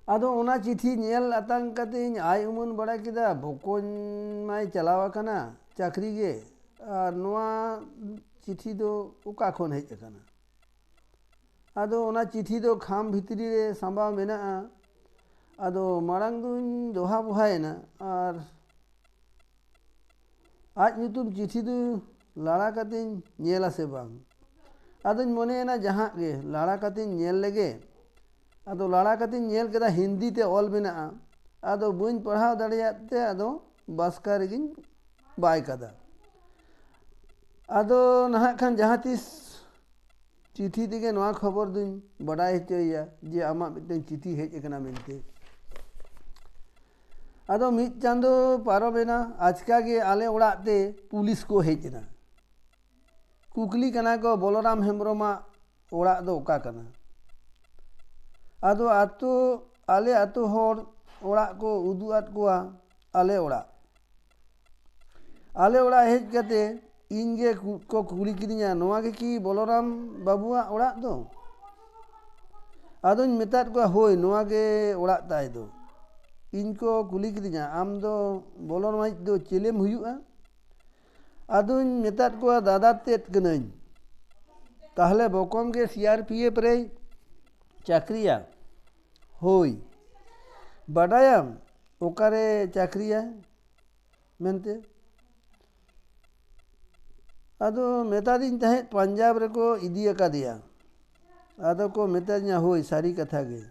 ᱟᱫᱚ ᱚᱱᱟ ᱪᱤᱴᱷᱤ ᱧᱮᱞ ᱟᱛᱟᱝ ᱠᱟᱛᱮᱧ ᱟᱭ ᱩᱢᱟᱹᱱ ᱵᱟᱲᱟ ᱠᱮᱫᱟ, ᱵᱚᱠᱚᱧ ᱢᱟᱭ ᱪᱟᱞᱟᱣ ᱟᱠᱟᱱᱟ ᱪᱟᱹᱠᱨᱤ ᱜᱮ, ᱟᱨ ᱱᱚᱣᱟ ᱪᱤᱴᱷᱤ ᱫᱚ ᱚᱠᱟ ᱠᱷᱚᱱ ᱦᱮᱡ ᱟᱠᱟᱱᱟ? ᱟᱫᱚ ᱚᱱᱟ ᱪᱤᱴᱷᱤ ᱫᱚ ᱠᱷᱟᱢ ᱵᱷᱤᱛᱨᱤ ᱨᱮ ᱥᱟᱸᱵᱟᱣ ᱢᱮᱱᱟᱜᱼᱟ᱾ ᱟᱫᱚ ᱢᱟᱲᱟᱝ ᱫᱩᱧ ᱫᱚᱦᱟ ᱵᱚᱦᱟᱭᱮᱱᱟ, ᱟᱨ ᱟᱡ ᱧᱩᱛᱩᱢ ᱪᱤᱴᱷᱤ ᱫᱚ ᱞᱟᱲᱟ ᱠᱟᱛᱮᱧ ᱧᱮᱞᱟ ᱥᱮ ᱵᱟᱝ? ᱟᱫᱚᱧ ᱢᱚᱱᱮᱭᱮᱱᱟ ᱡᱟᱦᱟᱸ ᱜᱮ, ᱞᱟᱲᱟ ᱠᱟᱛᱮᱧ ᱧᱮᱞ ᱞᱮᱜᱮ᱾ ᱟᱫᱚ ᱞᱟᱲᱟ ᱠᱟᱛᱮᱧ ᱧᱮᱞ ᱠᱮᱫᱟ, ᱦᱤᱱᱫᱤ ᱛᱮ ᱚᱞ ᱢᱮᱱᱟᱜᱼᱟ᱾ ᱟᱫᱚ ᱵᱟᱹᱧ ᱯᱟᱲᱦᱟᱣ ᱫᱟᱲᱮᱭᱟᱫ ᱛᱮ ᱟᱫᱚ ᱵᱟᱥᱠᱟ ᱨᱮᱜᱮᱧ ᱵᱟᱭ ᱠᱟᱫᱟ᱾ ᱟᱫᱚ ᱱᱟᱦᱟᱜ ᱠᱷᱟᱱ ᱡᱟᱦᱟᱸ ᱛᱤᱥ ᱪᱤᱴᱷᱤ ᱛᱮᱜᱮ ᱱᱚᱣᱟ ᱠᱷᱚᱵᱚᱨ ᱫᱩᱧ ᱵᱟᱰᱟᱭ ᱦᱚᱪᱚᱭᱮᱭᱟ ᱡᱮ ᱟᱢᱟᱜ ᱢᱤᱫᱴᱟᱝ ᱪᱤᱴᱷᱤ ᱦᱮᱡ ᱟᱠᱟᱱᱟ ᱢᱮᱱᱛᱮ᱾ ᱟᱫᱚ ᱢᱤᱫ ᱪᱟᱸᱫᱚ ᱯᱟᱨᱚᱢᱮᱱᱟ, ᱟᱪᱠᱟ ᱜᱮ ᱟᱞᱮ ᱚᱲᱟᱜ ᱛᱮ ᱯᱩᱞᱤᱥ ᱠᱚ ᱦᱮᱡ ᱮᱱᱟ᱾ ᱠᱩᱠᱞᱤ ᱠᱟᱱᱟ ᱠᱚ, "ᱵᱚᱞᱚᱨᱟᱢ ᱦᱮᱢᱵᱨᱚᱢᱟᱜ ᱚᱲᱟᱜ ᱫᱚ ᱚᱠᱟ ᱠᱟᱱᱟ?" ᱟᱫᱚ ᱟᱛᱳ, ᱟᱞᱮ ᱟᱛᱳ ᱦᱚᱲ ᱚᱲᱟᱜ ᱠᱚ ᱩᱫᱩᱜ ᱟᱫ ᱠᱚᱣᱟ, ᱟᱞᱮ ᱚᱲᱟᱜ᱾ ᱟᱞᱮ ᱚᱲᱟᱜ ᱦᱮᱡ ᱠᱟᱛᱮ ᱤᱧ ᱜᱮ ᱠᱩ-, ᱠᱚ ᱠᱩᱞᱤ ᱠᱤᱫᱤᱧᱟ, "ᱱᱚᱣᱟ ᱜᱮ ᱠᱤ ᱵᱚᱞᱚᱨᱟᱢ ᱵᱟᱹᱵᱩᱣᱟᱜ ᱚᱲᱟᱜ ᱫᱚ?" ᱟᱫᱚᱧ ᱢᱮᱛᱟᱫ ᱠᱚᱣᱟ, "ᱦᱳᱭ, ᱱᱚᱣᱟ ᱜᱮ ᱚᱲᱟᱜ ᱛᱟᱭ ᱫᱚ᱾" ᱤᱧ ᱠᱚ ᱠᱩᱞᱤ ᱠᱤᱫᱤᱧᱟ, "ᱟᱢ ᱫᱚ ᱵᱚᱞᱚᱨᱟᱢ ᱫᱚ ᱪᱮᱞᱮᱢ ᱦᱩᱭᱩᱜᱼᱟ?" ᱟᱫᱚᱧ ᱢᱮᱛᱟᱫ ᱠᱚᱣᱟ, "ᱫᱟᱫᱟ ᱛᱮᱫ ᱠᱟᱹᱱᱟᱹᱧ᱾" "ᱛᱟᱦᱞᱮ ᱵᱚᱠᱚᱢ ᱜᱮ ᱥᱤ ᱟᱨ ᱯᱤ ᱮᱯᱷ ᱨᱮᱭ ᱪᱟᱹᱠᱨᱤᱭᱟ?" "ᱦᱳᱭ᱾" "ᱵᱟᱰᱟᱭᱟᱢ ᱚᱠᱟᱨᱮ ᱪᱟᱹᱠᱨᱤᱭᱟᱭ ᱢᱮᱱᱛᱮ?" ᱟᱫᱚ ᱢᱮᱛᱟᱫᱤᱧ ᱛᱟᱦᱮᱸᱫ, "ᱯᱟᱧᱡᱟᱵᱽ ᱨᱮᱠᱚ ᱤᱫᱤ ᱟᱠᱟᱫᱮᱭᱟ᱾" ᱟᱫᱚ ᱠᱚ ᱢᱮᱛᱟᱫᱤᱧᱟ, "ᱦᱳᱭ, ᱥᱟᱹᱨᱤ ᱠᱟᱛᱷᱟ ᱜᱮ,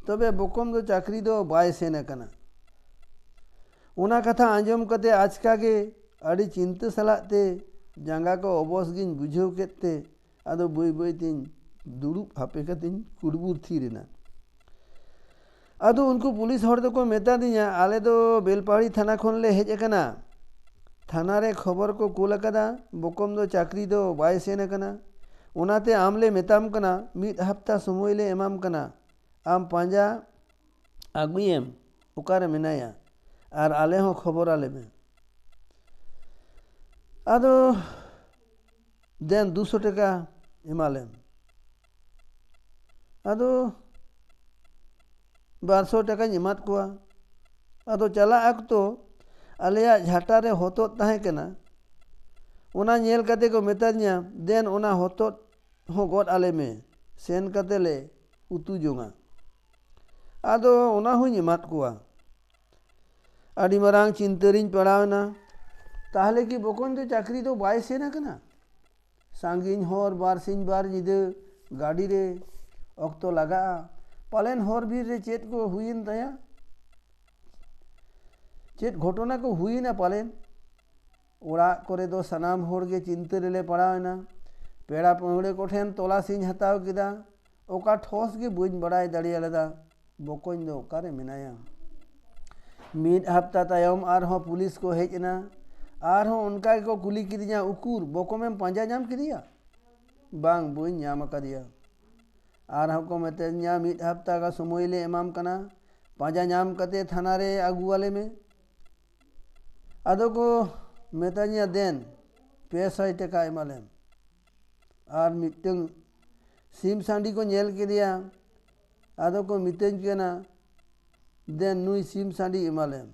ᱛᱚᱵᱮ ᱵᱚᱠᱚᱢ ᱫᱚ ᱪᱟᱹᱠᱨᱤ ᱫᱚ ᱵᱟᱭ ᱥᱮᱱ ᱟᱠᱟᱱᱟ᱾" ᱚᱱᱟ ᱠᱟᱛᱷᱟ ᱟᱸᱡᱚᱢ ᱠᱟᱛᱮ ᱟᱪᱠᱟ ᱜᱮ ᱟᱹᱰᱤ ᱪᱤᱱᱛᱟᱹ ᱥᱟᱞᱟᱜ ᱛᱮ ᱡᱟᱸᱜᱟ ᱠᱚ ᱚᱵᱚᱥ ᱜᱤᱧ ᱵᱩᱡᱷᱟᱹᱣ ᱠᱮᱫ ᱛᱮ ᱟᱫᱚ ᱵᱟᱹᱭ ᱵᱟᱹᱭ ᱛᱤᱧ ᱫᱩᱲᱩᱵ ᱦᱟᱯᱮ ᱠᱟᱛᱮᱧ ᱠᱩᱲᱵᱩᱨ ᱛᱷᱤᱨ ᱮᱱᱟ᱾ ᱟᱫᱚ ᱩᱱᱠᱩ ᱯᱩᱞᱤᱥ ᱦᱚᱲ ᱫᱚᱠᱚ ᱢᱮᱛᱟ ᱫᱤᱧᱟ, "ᱟᱞᱮ ᱫᱚ ᱵᱮᱞᱯᱟᱦᱟᱲᱤ ᱛᱷᱟᱱᱟ ᱠᱷᱚᱱ ᱞᱮ ᱦᱮᱡ ᱟᱠᱟᱱᱟ᱾ ᱛᱷᱟᱱᱟ ᱨᱮ ᱠᱷᱚᱵᱚᱨ ᱠᱚ ᱠᱩᱞ ᱟᱠᱟᱫᱟ, ᱵᱚᱠᱚᱢ ᱫᱚ ᱪᱟᱹᱠᱨᱤ ᱫᱚ ᱵᱟᱭ ᱥᱮᱱ ᱟᱠᱟᱱᱟ᱾ ᱚᱱᱟᱛᱮ ᱟᱢ ᱞᱮ ᱢᱮᱛᱟᱢ ᱠᱟᱱᱟ, ᱢᱤᱫ ᱦᱟᱯᱛᱟ ᱥᱚᱢᱚᱭ ᱞᱮ ᱮᱢᱟᱢ ᱠᱟᱱᱟ, ᱟᱢ ᱯᱟᱸᱡᱟ ᱟᱹᱜᱩᱭᱮᱢ, ᱚᱠᱟᱨᱮ ᱢᱮᱱᱟᱭᱟ, ᱟᱨ ᱟᱞᱮ ᱦᱚᱸ ᱠᱷᱚᱵᱚᱨ ᱟᱞᱮ ᱢᱮ᱾" ᱟᱫᱚ ᱫᱮᱱ ᱫᱩᱥᱚ ᱴᱟᱠᱟ ᱮᱢᱟᱞᱮᱢ᱾ ᱟᱫᱚ ᱵᱟᱨᱥᱚ ᱴᱟᱠᱟᱧ ᱮᱢᱟᱫ ᱠᱚᱣᱟ᱾ ᱟᱫᱚ ᱪᱟᱞᱟᱜ ᱚᱠᱛᱚ ᱟᱞᱮᱭᱟᱜ ᱡᱷᱟᱴᱟ ᱨᱮ ᱦᱚᱛᱚᱫ ᱛᱟᱦᱮᱸ ᱠᱟᱱᱟ, ᱚᱱᱟ ᱧᱮᱞ ᱠᱟᱛᱮ ᱠᱚ ᱢᱮᱛᱟᱫᱤᱧᱟ, "ᱫᱮᱱ ᱚᱱᱟ ᱦᱚᱛᱚᱫ ᱦᱚᱸ ᱜᱚᱫ ᱟᱞᱮ ᱢᱮ, ᱥᱮᱱ ᱠᱟᱛᱮ ᱞᱮ ᱩᱛᱩ ᱡᱚᱝᱟ᱾" ᱟᱫᱚ ᱚᱱᱟ ᱦᱚᱸᱧ ᱮᱢᱟᱫ ᱠᱚᱣᱟ᱾ ᱟᱹᱰᱤ ᱢᱟᱨᱟᱝ ᱪᱤᱱᱛᱟᱹ ᱨᱤᱧ ᱯᱟᱲᱟᱣ ᱮᱱᱟ᱾ ᱛᱟᱦᱞᱮ ᱠᱤ ᱵᱚᱠᱚᱧ ᱫᱚ ᱪᱟᱹᱠᱨᱤ ᱫᱚ ᱵᱟᱭ ᱥᱮᱱ ᱟᱠᱟᱱᱟ? ᱥᱟᱺᱜᱤᱧ ᱦᱚᱨ ᱵᱟᱨ ᱥᱤᱧ ᱵᱟᱨ ᱧᱤᱫᱟᱹ ᱜᱟᱹᱰᱤ ᱨᱮ, ᱚᱠᱛᱚ ᱞᱟᱜᱟᱜᱼᱟ᱾ ᱯᱟᱞᱮᱱ ᱦᱚᱨ ᱵᱤᱨ ᱨᱮ ᱪᱮᱫ ᱠᱚ ᱦᱩᱭᱮᱱ ᱛᱟᱭᱟ? ᱪᱮᱫ ᱜᱷᱚᱴᱚᱱᱟ ᱠᱚ ᱦᱩᱭᱮᱱᱟ ᱯᱟᱞᱮᱱ? ᱚᱲᱟᱜ ᱠᱚᱨᱮ ᱫᱚ ᱥᱟᱱᱟᱢ ᱦᱚᱲ ᱜᱮ ᱪᱤᱱᱛᱟᱹ ᱨᱮᱞᱮ ᱯᱟᱲᱟᱣ ᱮᱱᱟ᱾ ᱯᱮᱲᱟ ᱯᱟᱹᱦᱲᱟᱹ ᱠᱚᱴᱷᱮᱱ ᱛᱚᱞᱟᱥ ᱤᱧ ᱦᱟᱛᱟᱣ ᱠᱮᱫᱟ᱾ ᱚᱠᱟ ᱴᱷᱚᱥ ᱜᱮ ᱵᱟᱹᱧ ᱵᱟᱲᱟᱭ ᱫᱟᱲᱮᱭᱟ ᱞᱮᱫᱟ ᱵᱚᱠᱚᱧ ᱫᱚ ᱚᱠᱟᱨᱮ ᱢᱮᱱᱟᱭᱟ᱾ ᱢᱤᱫ ᱦᱟᱯᱛᱟ ᱛᱟᱭᱚᱢ ᱟᱨᱦᱚᱸ ᱯᱩᱞᱤᱥ ᱠᱚ ᱦᱮᱡ ᱮᱱᱟ᱾ ᱟᱨᱦᱚᱸ ᱚᱱᱠᱟ ᱜᱮᱠᱚ ᱠᱩᱞᱤ ᱠᱤᱫᱤᱧᱟ, "ᱩᱠᱩᱨ, ᱵᱚᱠᱚᱢᱮᱢ ᱯᱟᱸᱡᱟ ᱧᱟᱢ ᱠᱮᱫᱮᱭᱟ?" "ᱵᱟᱝ, ᱵᱟᱹᱧ ᱧᱟᱢ ᱟᱠᱟᱫᱮᱭᱟ᱾" ᱟᱨᱦᱚᱸ ᱠᱚ ᱢᱮᱛᱟᱫᱤᱧᱟ, "ᱢᱤᱫ ᱦᱟᱯᱛᱟ ᱜᱟᱱ ᱥᱚᱢᱚᱭ ᱞᱮ ᱮᱢᱟᱢ ᱠᱟᱱᱟ, ᱯᱟᱸᱡᱟ ᱧᱟᱢ ᱠᱟᱛᱮ ᱛᱷᱟᱱᱟ ᱨᱮ ᱟᱹᱜᱩ ᱟᱞᱮ ᱢᱮ᱾" ᱟᱫᱚ ᱠᱚ ᱢᱮᱛᱟᱫᱤᱧᱟ, "ᱫᱮᱱ, ᱯᱮ ᱥᱟᱭ ᱴᱟᱠᱟ ᱮᱢᱟᱞᱮᱢ᱾" ᱟᱨ ᱢᱤᱫᱴᱟᱝ ᱥᱤᱢ ᱥᱟᱺᱰᱤ ᱠᱚ ᱧᱮᱞ ᱠᱮᱫᱮᱭᱟ᱾ ᱟᱫᱚ ᱠᱚ ᱢᱤᱛᱟᱹᱧ ᱠᱟᱱᱟ, "ᱫᱮᱱ, ᱱᱩᱭ ᱥᱤᱢ ᱥᱟᱺᱰᱤ ᱮᱢᱟᱞᱮᱢ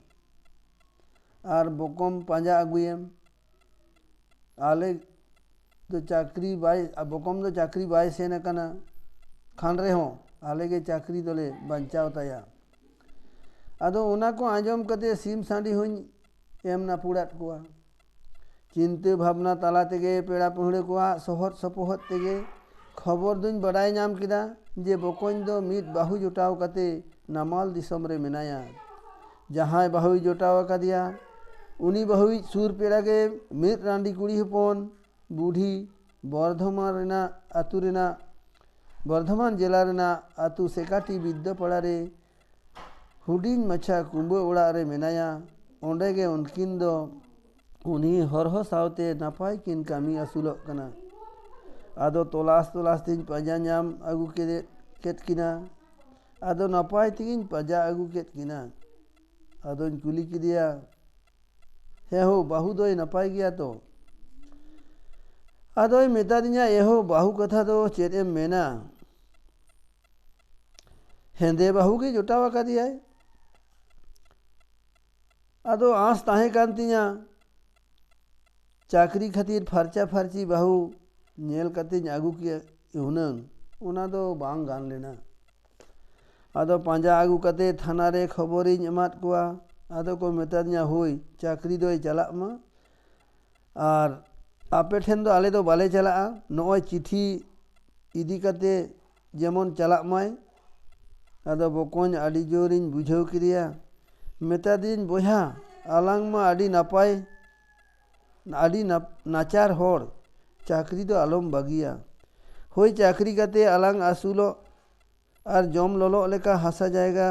ᱟᱨ ᱵᱚᱠᱚᱢ ᱯᱟᱸᱡᱟ ᱟᱹᱜᱩᱭᱮᱢ᱾ ᱟᱞᱮ ᱫᱚ ᱪᱟᱹᱠᱨᱤ ᱵᱟᱭ, ᱵᱚᱠᱚᱢ ᱫᱚ ᱪᱟᱹᱠᱨᱤ ᱵᱟᱭ ᱥᱮᱱ ᱟᱠᱟᱱᱟ ᱠᱷᱟᱱ ᱨᱮᱦᱚᱸ, ᱟᱞᱮ ᱜᱮ ᱪᱟᱹᱠᱨᱤ ᱫᱚᱞᱮ ᱵᱟᱧᱪᱟᱣ ᱛᱟᱭᱟ᱾" ᱟᱫᱚ ᱚᱱᱟ ᱠᱚ ᱟᱸᱡᱚᱢ ᱠᱟᱛᱮ ᱥᱤᱢ ᱥᱟᱺᱰᱤ ᱦᱚᱸᱧ ᱮᱢ ᱱᱟᱯᱩᱲᱟᱫ ᱠᱚᱣᱟ᱾ ᱪᱤᱱᱛᱟᱹ ᱵᱷᱟᱵᱽᱱᱟ ᱛᱟᱞᱟ ᱛᱮᱜᱮ, ᱯᱮᱲᱟ ᱯᱟᱹᱦᱲᱟᱹ ᱠᱚᱣᱟᱜ ᱥᱚᱦᱚᱫ ᱥᱚᱯᱚᱦᱚᱫ ᱛᱮᱜᱮ ᱠᱷᱚᱵᱚᱨ ᱫᱩᱧ ᱵᱟᱰᱟᱭ ᱧᱟᱢ ᱠᱮᱫᱟ ᱡᱮ ᱵᱚᱠᱚᱧ ᱫᱚ ᱢᱤᱫ ᱵᱟᱹᱦᱩ ᱡᱚᱴᱟᱣ ᱠᱟᱛᱮ ᱱᱟᱢᱟᱞ ᱫᱤᱥᱚᱢ ᱨᱮ ᱢᱮᱱᱟᱭᱟ᱾ ᱡᱟᱦᱟᱸᱭ ᱵᱟᱹᱦᱩᱭ ᱡᱚᱴᱟᱣ ᱟᱠᱟᱫᱮᱭᱟ, ᱩᱱᱤ ᱵᱟᱹᱦᱩᱭᱤᱡ ᱥᱩᱨ ᱯᱮᱲᱟ ᱜᱮ ᱢᱤᱫ ᱨᱟᱺᱰᱤ ᱠᱩᱲᱤ ᱦᱚᱯᱚᱱ ᱵᱩᱰᱷᱤ ᱵᱚᱨᱫᱷᱚᱢᱟᱱ ᱨᱮᱱᱟᱜ ᱟᱹᱛᱩ ᱨᱮᱱᱟᱜ, ᱵᱚᱨᱫᱷᱚᱢᱟᱱ ᱡᱮᱞᱟ ᱨᱮᱱᱟᱜ ᱟᱹᱛᱩ ᱥᱮᱠᱟᱴᱤ ᱵᱤᱫᱽᱫᱟᱹᱯᱟᱲᱟ ᱨᱮ ᱦᱩᱰᱤᱧ ᱢᱟᱪᱷᱟ ᱠᱩᱸᱵᱟᱹ ᱚᱲᱟᱜ ᱨᱮ ᱢᱮᱱᱟᱭᱟ᱾ ᱚᱸᱰᱮ ᱜᱮ ᱩᱱᱠᱤᱱ ᱫᱚ ᱩᱱᱤ ᱦᱚᱨᱦᱚ ᱥᱟᱶᱛᱮ ᱱᱟᱯᱟᱭ ᱠᱤᱱ ᱠᱟᱹᱢᱤ ᱟᱹᱥᱩᱞᱚᱜ ᱠᱟᱱᱟ᱾ ᱟᱫᱚ ᱛᱚᱞᱟᱥ ᱛᱚᱞᱟᱥ ᱛᱤᱧ ᱯᱟᱸᱡᱟ ᱧᱟᱢ ᱟᱹᱜᱩ ᱠᱮᱫ, ᱠᱮᱫ ᱠᱤᱱᱟ᱾ ᱟᱫᱚ ᱱᱟᱯᱟᱭ ᱛᱮᱜᱤᱧ ᱯᱟᱸᱡᱟ ᱟᱹᱜᱩ ᱠᱮᱫ ᱠᱤᱱᱟ᱾ ᱟᱫᱚᱧ ᱠᱩᱞᱤ ᱠᱮᱫᱮᱭᱟ, "ᱦᱮᱸ ᱦᱳ, ᱵᱟᱹᱦᱩ ᱫᱚᱭ ᱱᱟᱯᱟᱭ ᱜᱮᱭᱟ ᱛᱚ?" ᱟᱫᱚᱭ ᱢᱮᱛᱟᱫᱤᱧᱟ, "ᱮᱦᱳ, ᱵᱟᱹᱦᱩ ᱠᱟᱛᱷᱟ ᱫᱚ ᱪᱮᱫ ᱮᱢ ᱢᱮᱱᱟ, ᱦᱮᱸᱫᱮ ᱵᱟᱹᱦᱩ ᱜᱮ ᱡᱚᱴᱟᱣ ᱟᱠᱟᱫᱮᱭᱟᱭ᱾ ᱟᱫᱚ ᱟᱸᱥ ᱛᱟᱦᱮᱸ ᱠᱟᱱ ᱛᱤᱧᱟ, ᱪᱟᱹᱠᱨᱤ ᱠᱷᱟᱹᱛᱤᱨ ᱯᱷᱟᱨᱪᱟ ᱯᱷᱟᱨᱪᱤ ᱵᱟᱹᱦᱩ ᱧᱮᱞ ᱠᱟᱛᱮᱧ ᱟᱹᱜᱩ ᱠᱮᱭᱟ ᱦᱩᱱᱟᱹᱝ, ᱚᱱᱟ ᱫᱚ ᱵᱟᱝ ᱜᱟᱱ ᱞᱮᱱᱟ᱾" ᱟᱫᱚ ᱯᱟᱸᱡᱟ ᱟᱹᱜᱩ ᱠᱟᱛᱮ ᱛᱷᱟᱱᱟ ᱨᱮ ᱠᱷᱚᱵᱚᱨᱤᱧ ᱮᱢᱟᱫ ᱠᱚᱣᱟ᱾ ᱟᱫᱚ ᱠᱚ ᱢᱮᱛᱟᱫᱤᱧᱟ, "ᱦᱳᱭ, ᱪᱟᱹᱠᱨᱤ ᱫᱚᱭ ᱪᱟᱞᱟᱜ ᱢᱟ, ᱟᱨ ᱟᱯᱮ ᱴᱷᱮᱱ ᱫᱚ ᱟᱞᱮ ᱫᱚ ᱵᱟᱞᱮ ᱪᱟᱞᱟᱜᱼᱟ, ᱱᱚᱜᱼᱚᱭ ᱪᱤᱴᱷᱤ ᱤᱫᱤ ᱠᱟᱛᱮ ᱡᱮᱢᱚᱱ ᱪᱟᱞᱟᱜ ᱢᱟᱭ᱾" ᱟᱫᱚ ᱵᱚᱠᱚᱧ ᱟᱹᱰᱤ ᱡᱳᱨᱤᱧ ᱵᱩᱡᱷᱟᱹᱣ ᱠᱮᱫᱮᱭᱟ᱾ ᱢᱮᱛᱟᱫᱤᱭᱟᱹᱧ, "ᱵᱚᱭᱦᱟ, ᱟᱞᱟᱝ ᱢᱟ ᱟᱹᱰᱤ ᱱᱟᱯᱟᱭ, ᱟᱹᱰᱤ ᱱᱟᱯ-, ᱱᱟᱪᱟᱨ ᱦᱚᱲ, ᱪᱟᱹᱠᱨᱤ ᱫᱚ ᱟᱞᱚᱢ ᱵᱟᱹᱜᱤᱭᱟ᱾ ᱦᱳᱭ, ᱪᱟᱹᱠᱨᱤ ᱠᱟᱛᱮ ᱟᱞᱟᱝ ᱟᱹᱥᱩᱞᱚᱜ ᱟᱨ ᱡᱚᱢ ᱞᱚᱞᱚᱜ ᱞᱮᱠᱟ ᱦᱟᱥᱟ ᱡᱟᱭᱜᱟ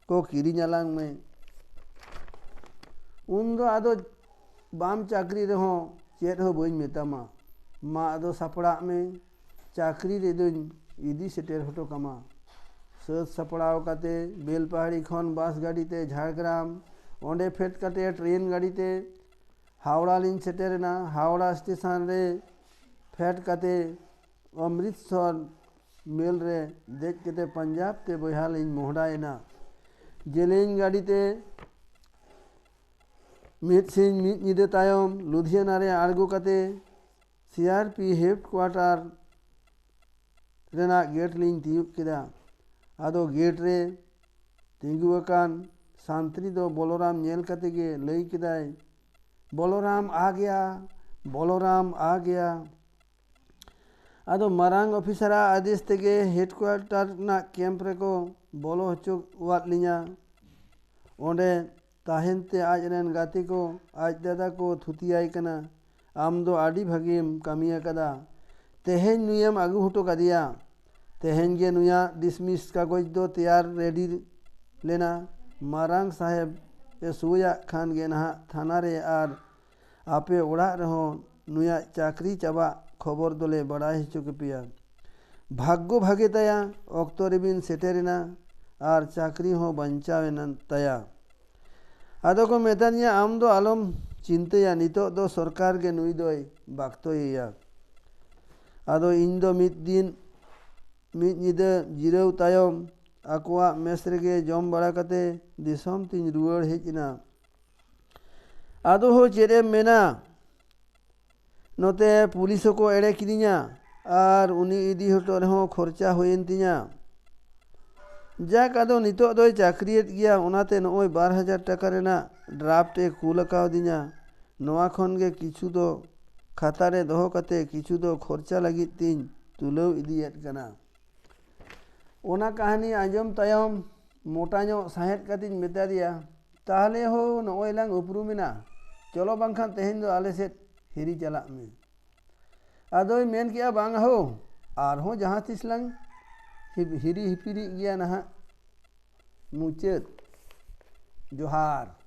ᱠᱚ ᱠᱤᱨᱤᱧ ᱟᱞᱟᱝ ᱢᱮ᱾ ᱩᱱᱫᱚ ᱟᱫᱚ ᱵᱟᱢ ᱪᱟᱹᱠᱨᱤ ᱨᱮᱦᱚᱸ ᱪᱮᱫ ᱦᱚᱸ ᱵᱟᱹᱧ ᱢᱮᱛᱟᱢᱟ᱾ ᱢᱟ ᱟᱫᱚ ᱥᱟᱯᱲᱟᱜ ᱢᱮ, ᱪᱟᱹᱠᱨᱤ ᱨᱮᱫᱚᱧ ᱤᱫᱤ ᱥᱮᱴᱮᱨ ᱦᱚᱴᱚ ᱠᱟᱢᱟ᱾ ᱥᱟᱹᱛ ᱥᱟᱯᱲᱟᱣ ᱠᱟᱛᱮ ᱵᱮᱞᱯᱟᱦᱟᱲᱤ ᱠᱷᱚᱱ ᱵᱟᱥ ᱜᱟᱹᱰᱤ ᱛᱮ ᱡᱷᱟᱲᱜᱨᱟᱢ, ᱚᱸᱰᱮ ᱯᱷᱮᱰ ᱠᱟᱛᱮ ᱴᱨᱮᱱ ᱜᱟᱹᱰᱤ ᱛᱮ ᱦᱟᱣᱲᱟ ᱞᱤᱧ ᱥᱮᱴᱮᱨᱮᱱᱟ᱾ ᱦᱟᱣᱲᱟ ᱥᱴᱮᱥᱚᱱ ᱨᱮ ᱯᱷᱮᱰ ᱠᱟᱛᱮ ᱚᱢᱨᱤᱛᱥᱚᱨ ᱢᱮᱞ ᱨᱮ ᱫᱮᱡ ᱠᱟᱛᱮ ᱯᱟᱧᱡᱟᱵᱽ ᱛᱮ ᱵᱚᱭᱦᱟ ᱞᱤᱧ ᱢᱚᱦᱰᱟᱭᱮᱱᱟ᱾ ᱡᱮᱞᱮᱧ ᱜᱟᱹᱰᱤ ᱛᱮ ᱢᱤᱫ ᱥᱤᱧ ᱢᱤᱫ ᱧᱤᱫᱟᱹ ᱛᱟᱭᱚᱢ ᱞᱩᱫᱷᱤᱭᱟᱱᱟ ᱨᱮ ᱟᱬᱜᱚ ᱠᱟᱛᱮ ᱥᱤ ᱟᱨ ᱯᱤ ᱦᱮᱰᱠᱩᱣᱟᱴᱟᱨ ᱨᱮᱱᱟᱜ ᱜᱮᱴ ᱞᱤᱧ ᱛᱤᱭᱳᱜ ᱠᱮᱫᱟ᱾ ᱟᱫᱚ ᱜᱮᱴ ᱨᱮ ᱛᱤᱸᱜᱩ ᱟᱠᱟᱱ ᱥᱟᱱᱛᱨᱤ ᱫᱚ ᱵᱚᱞᱚᱨᱟᱢ ᱧᱮᱞ ᱠᱟᱛᱮ ᱜᱮ ᱞᱟᱹᱭ ᱠᱮᱫᱟᱭ, "ᱵᱚᱞᱚᱨᱟᱢ ᱟ ᱜᱮᱭᱟ, ᱵᱚᱞᱚᱨᱟᱢ ᱟ ᱜᱮᱭᱟ᱾" ᱟᱫᱚ ᱢᱟᱨᱟᱝ ᱚᱯᱷᱤᱥᱟᱨᱟᱜ ᱟᱫᱮᱥ ᱛᱮᱜᱮ ᱦᱮᱰᱠᱩᱣᱟᱴᱟᱨ ᱨᱮᱱᱟᱜ ᱠᱮᱢᱯ ᱨᱮᱠᱚ ᱵᱚᱞᱚ ᱦᱚᱪᱚᱣᱟᱫ ᱞᱤᱧᱟ᱾ ᱚᱸᱰᱮ ᱛᱟᱦᱮᱱ ᱛᱮ ᱟᱡ ᱨᱮᱱ ᱜᱟᱛᱮ ᱠᱚ, ᱟᱡ ᱫᱟᱫᱟ ᱠᱚ ᱛᱷᱩᱛᱤᱭᱟᱭ ᱠᱟᱱᱟ, "ᱟᱢ ᱫᱚ ᱟᱹᱰᱤ ᱵᱷᱟᱹᱜᱤᱢ ᱠᱟᱹᱢᱤ ᱟᱠᱟᱫᱟ, ᱛᱮᱦᱮᱧ ᱱᱩᱭᱮᱢ ᱟᱹᱜᱩ ᱦᱚᱴᱚ ᱠᱟᱫᱮᱭᱟ, ᱛᱮᱦᱮᱧ ᱜᱮ ᱱᱩᱭᱟᱜ ᱰᱤᱥᱢᱤᱥ ᱠᱟᱜᱚᱡᱽ ᱫᱚ ᱛᱮᱭᱟᱨ ᱨᱮᱰᱤ ᱞᱮᱱᱟ, ᱢᱟᱨᱟᱝ ᱥᱟᱦᱮᱵ ᱮ ᱥᱳᱭᱟᱜ ᱠᱷᱟᱱ ᱜᱮ ᱱᱟᱦᱟᱜ ᱛᱷᱟᱱᱟ ᱨᱮ ᱟᱨ ᱟᱯᱮ ᱚᱲᱟᱜ ᱨᱮᱦᱚᱸ ᱱᱩᱭᱟᱜ ᱪᱟᱹᱠᱨᱤ ᱪᱟᱵᱟᱜ ᱠᱷᱚᱵᱚᱨ ᱫᱚᱞᱮ ᱵᱟᱲᱟᱭ ᱦᱚᱪᱚ ᱠᱮᱯᱮᱭᱟ᱾ ᱵᱷᱟᱜᱽᱜᱚ ᱵᱷᱟᱜᱮ ᱛᱟᱭᱟ, ᱚᱠᱛᱚ ᱨᱮᱵᱤᱱ ᱥᱮᱴᱮᱨᱮᱱᱟ ᱟᱨ ᱪᱟᱹᱠᱨᱤ ᱦᱚᱸ ᱵᱟᱧᱪᱟᱣ ᱮᱱ ᱛᱟᱭᱟ᱾" ᱟᱫᱚ ᱠᱚ ᱢᱮᱛᱟᱫᱤᱧᱟ, "ᱟᱢ ᱫᱚ ᱟᱞᱚᱢ ᱪᱤᱱᱛᱟᱹᱭᱟ, ᱱᱤᱛᱚᱜ ᱫᱚ ᱥᱚᱨᱠᱟᱨ ᱜᱮ ᱱᱩᱭ ᱫᱚᱭ ᱵᱟᱠᱛᱚᱭᱮᱭᱟ᱾" ᱟᱫᱚ ᱤᱧ ᱫᱚ ᱢᱤᱫ ᱫᱤᱱ ᱢᱤᱫ ᱧᱤᱫᱟᱹ ᱡᱤᱨᱟᱹᱣ ᱛᱟᱭᱚᱢ ᱟᱠᱚᱣᱟᱜ ᱢᱮᱥ ᱨᱮᱜᱮ ᱡᱚᱢ ᱵᱟᱲᱟ ᱠᱟᱛᱮ ᱫᱤᱥᱚᱢ ᱛᱤᱧ ᱨᱩᱣᱟᱹᱲ ᱦᱮᱡ ᱮᱱᱟ᱾ ᱟᱫᱚ ᱦᱚᱸ ᱪᱮᱫ ᱮᱢ ᱢᱮᱱᱟ, ᱱᱚᱛᱮ ᱯᱩᱞᱤᱥ ᱦᱚᱸᱠᱚ ᱮᱲᱮ ᱠᱤᱫᱤᱧᱟ ᱟᱨ ᱩᱱᱤ ᱤᱫᱤ ᱦᱚᱴᱚ ᱨᱮᱦᱚᱸ ᱠᱷᱚᱨᱪᱟ ᱦᱩᱭᱮᱱ ᱛᱤᱧᱟ᱾ ᱡᱟᱠ, ᱟᱫᱚ ᱱᱤᱛᱚᱜ ᱫᱚᱭ ᱪᱟᱹᱠᱨᱤᱭᱮᱫ ᱜᱮᱭᱟ, ᱚᱱᱟᱛᱮ ᱱᱚᱜᱼᱚᱭ ᱵᱟᱨ ᱦᱟᱡᱟᱨ ᱴᱟᱠᱟ ᱨᱮᱱᱟᱜ ᱰᱨᱟᱯᱴ ᱮ ᱠᱩᱞ ᱟᱠᱟᱣᱫᱤᱧᱟ᱾ ᱱᱚᱣᱟ ᱠᱷᱚᱱ ᱜᱮ ᱠᱤᱪᱷᱩ ᱫᱚ ᱠᱷᱟᱛᱟ ᱨᱮ ᱫᱚᱦᱚ ᱠᱟᱛᱮ ᱠᱤᱪᱷᱩ ᱫᱚ ᱠᱷᱚᱨᱪᱟ ᱞᱟᱹᱜᱤᱫ ᱛᱤᱧ ᱛᱩᱞᱟᱹᱣ ᱤᱫᱤᱭᱮᱫ ᱠᱟᱱᱟ᱾ ᱚᱱᱟ ᱠᱟᱹᱦᱱᱤ ᱟᱸᱡᱚᱢ ᱛᱟᱭᱚᱢ ᱢᱚᱴᱟ ᱧᱚᱜ ᱥᱟᱸᱦᱮᱫ ᱠᱟᱛᱮᱧ ᱢᱮᱛᱟ ᱫᱮᱭᱟ, "ᱛᱟᱦᱞᱮ ᱦᱳ, ᱱᱚᱜᱼᱚᱭ ᱞᱟᱝ ᱩᱯᱨᱩᱢᱮᱱᱟ, ᱪᱚᱞᱚ ᱵᱟᱝᱠᱷᱟᱱ ᱛᱮᱦᱮᱧ ᱫᱚ ᱟᱞᱮ ᱥᱮᱫ ᱦᱤᱨᱤ ᱪᱟᱞᱟᱜ ᱢᱮ᱾" ᱟᱫᱚᱭ ᱢᱮᱱ ᱠᱮᱜᱼᱟ, "ᱵᱟᱝ ᱦᱳ, ᱟᱨᱦᱚᱸ ᱡᱟᱦᱟᱸ ᱛᱤᱥ ᱞᱟᱝ ᱦᱤ-, ᱦᱤᱨᱤ ᱦᱤᱯᱤᱨᱤᱜ ᱜᱮᱭᱟ ᱱᱟᱦᱟᱜ᱾ ᱢᱩᱪᱟᱹᱫ ᱡᱚᱦᱟᱨ᱾"